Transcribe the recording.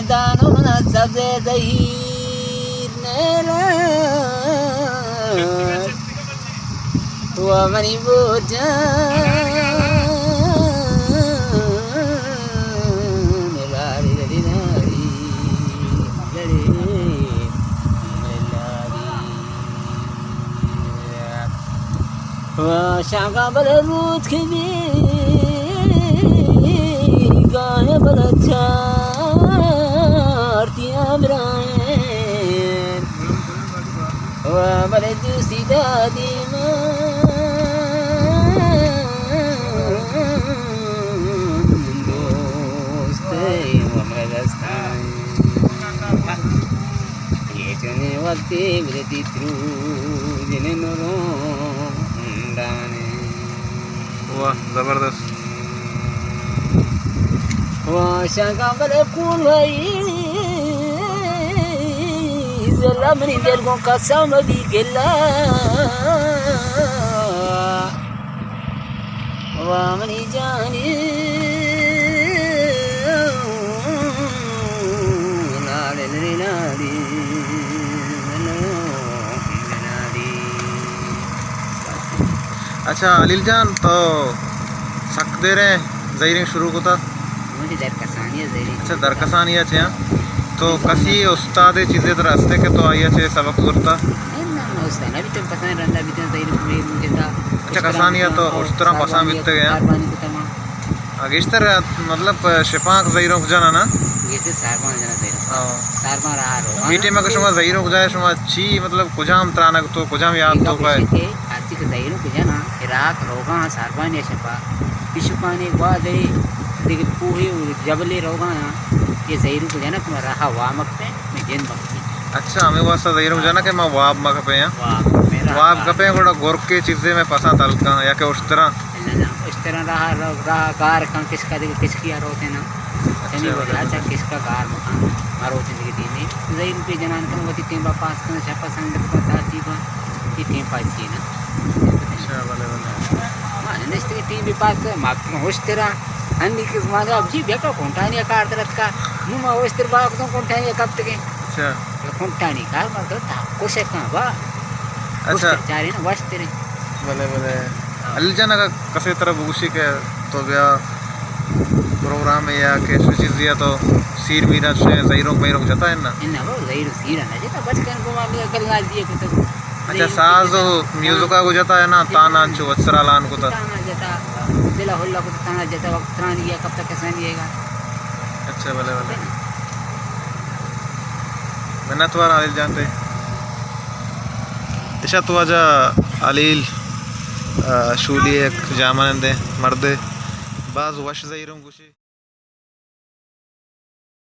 دانو منا سبزے زہیر نیلا، و منی بور جان، لاری لری لاری لری لاری۔ و شاگا بل روت کہ بی گاہ بل چارتی امرائیں، و بل دوستی دادی من دوست عمر دستائیں۔ یہ چنے وقتی برتی ترو جنے نورو ڈانے۔ واہ، زبردست۔ واہ، شاگا بلے کون بھائی، زلا منی دل گوں قسم بی گلا۔ و منی جانی، لالی لری لالی، لالی۔ اچھا علیل جان، تو سک دیریں زہیرنگ شروع کتا؟ مجھے در کسانی ہے زہیرنگ۔ اچھا، در کسانی ہے چیا؟ تو کسی استاد چیزے ترا ہستے کہ تو آئی چے سبق زرتا؟ نہ، نہ، نہ، استاد نہ بیتن، پسند رندا بیتن، زہیرنگ میر مجھے تا۔ اچھا، کسانی ءَ تو اشتراں پساں بیتگ ئے؟ ساربانی کتگ ما۔ آ، گیشتر، مطلب، شپانک زہیروک جناں نا؟ گیشتر ساربان جناں زہیروک۔ ہاں۔ ساربان راہ روگا نا۔ اے ٹائم ءَ کہ شما زہیروک جائے، شما چی، مطلب، کجام ترانگ تو، کجام یاد تو پائے؟ کہ آتی کہ زہیروک جناں، راہ روگا ساربانی شپا۔ پیشکانی گوادری، دیگہ کوہی و جبلی روگا نا، یہ زہیروک جناں کہ ما راہ وامک پہ، میں جن بختی۔ اچھا، ہمیں واسطہ زہیروک جناں کہ ما واب مک پہ ہیں۔ واب مک پہ، راہ واب کپیں گڑا گرکے چیزے میں پساں تلکاں یا کہ اشتراں۔ نہ، نہ، اشتراں راہ، راہ، راہ گار کن کشکا دیگہ کشکی ءَ روت نا۔ اچھا، ہمے وجہ ءَ چہ کشکا گار مکن، ما روت دیگہ دیمی۔ زہیروکے جنان کن وتی ٹیم ءَ پاس کن، شپ ءَ سنگت کن، ترتیب ءَ، اے ٹیم پاس کی نا۔ اچھا، بلے، بلے۔ ما نشتگیں ٹیم ءَ پاس کن، ما اشتراں، ہنی کہ زمانہ اب جی بیا کہ کنٹانی کار درت کا، نو ما اشتر باغ تو کنٹانی کپتگیں۔ اچھا۔ کنٹانی کار مردم تا کوشش کن با۔ اچھا۔ اشتر چارے نا وشتریں۔ بلے، بلے۔ ہاں۔ علی جان، اگاں کسے ترا بگوشی کہ تو بیا پروگرام یا کہ چو چیزے ءَ تو سیر میر ءَ چوشیں زہیروک مہیروک جتا ہے نا؟ اناں بابا، زہیروک سیر ءَ نہ جتا، بچکاں گوں ما گل نازی ءَ کتگ۔ اچھا، زہیروک ساز و میوزک ءَ گوں جتا ہے نا، تانا انچو وت سرا لان کتا؟ تانا جتا، دل ءَ ہلا کتا، تانا جتا، وقت ترانی ءَ کپتا کسانی ءَ گا۔ اچھا، بلے، بلے۔ منت وار علی جان تئی۔ اشت واجہ علیل، آ، شولی یک جاہمنندیں مردے، باز وش زہیروک گوشی۔